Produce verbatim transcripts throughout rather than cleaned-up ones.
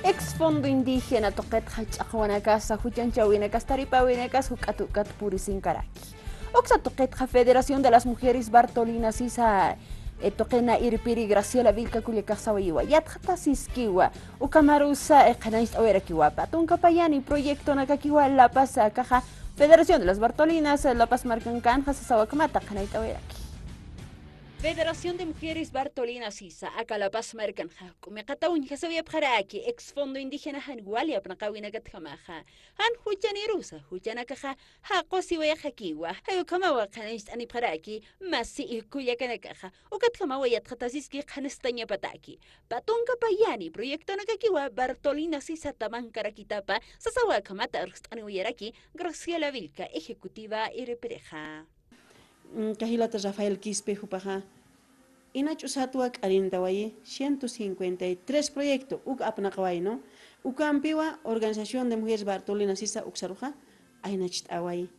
Ex Fondo Indígena tuqitxa ch'aqwanakasa, juchanchawinakas, taripawinakas, juk'at juk'at purisinkaraki. Uksa tuqitxa Federación de las Mujeres Bartolina Sisa, eh, tuqina irpiri Graciela Vilca kullakax sawayiwa, yatxatasiskiwa, ukhamarusa, eh, qhanañcht'awayarakiwa, pä tunka payani proyectonakakiwa La Paz akaxa, Federación de las Bartolinas, eh, La Paz markankanxa sasawa ukhamata qhanañcht'awayaraki. Federación de Mujeres Bartolina Sisa, aka La Paz markanxa, juk'u miqata uñjasiwayapxaraki, Ex Fondo Indígena jan wali apnaqawinakatjamaxa, jan juchanirusa, juchanakaxa, jaqusiwayxakiwa, jay ukhamawa qhanañcht'anipxaraki, masi kullakanakaxa, ukatjamawa yatxatasiski qhanstañapataki, pä tunka payani proyectonakakiwa Bartolina Sisa tamankarakitapa, sasawa ukhamata arst'aniwayaraki, Graciela Vilca, ejecutiva irpirixa. Mm, kajilata Rafael Quispe jupaxa, ina ch'usatwa k'arintawayi, ciento cincuenta y tres proyecto, uk apnaqawayi, ¿no? Ukampiwa Organización de Mujeres Bartolina Sisa uksaruxa, aynacht'awayi.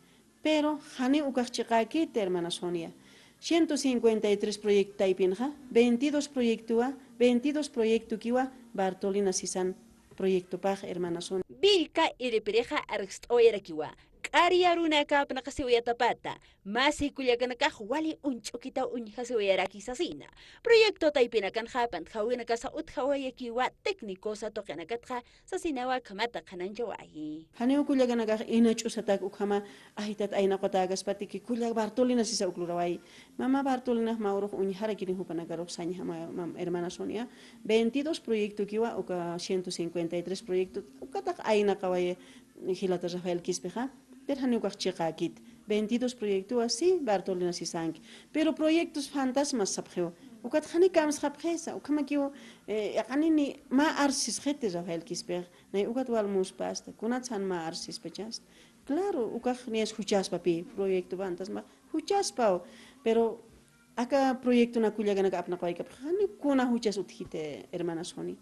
Pero, jani ukax chiqakit, hermana Sonia. Ciento cincuenta y tres proyecto taypinxa, veintidós proyectowa, veintidós proyectokiwa, Bartolina Sisan proyectopax, hermana Sonia. Vilca irpirixa arst'awayarakiwa, k'ari arunaka apnaqasiwayatapata, masi kullakanakax wali uñch'ukita uñjasiwayaraki sasina. Proyecto taypinakanxa pantjawinakasa utjawayakiwa técnicosa tuqinakatxa sasinawa ukhamata qhanañchawayi. Janiw kullakanakax ina ch'usatak ukhama ajitat aynaqutäkaspatiki kullak Bartolina Sisa uk lurawayi. Mama Bartolina mä urux uñjarakini jupanakarux sañjama mam hermana Sonia. Veintidós proyectokiwa uka ciento cincuenta y tres proyecto ukataq aynaqawayi. Jilata Rafael Quispexa, pero janiw ukax chiqakit. Veintidós proyectowa, sí, Bartolina Sisanki. Pero proyectos fantasmas sapxiw. Ukat jani kamsxapxisa, ukhamakiw, eh, yaqhanini mä arsisxiti Rafael Quispex, nay ukat wal muspasta, kunatsan mä arsispachasta. Claro, ukax niyas juchaspapi, proyecto fantasma, juchaspaw. Pero aka proyectona kullakanaka apnaqawaykapxa, jani kuna juchas utjiti, hermana Sonia.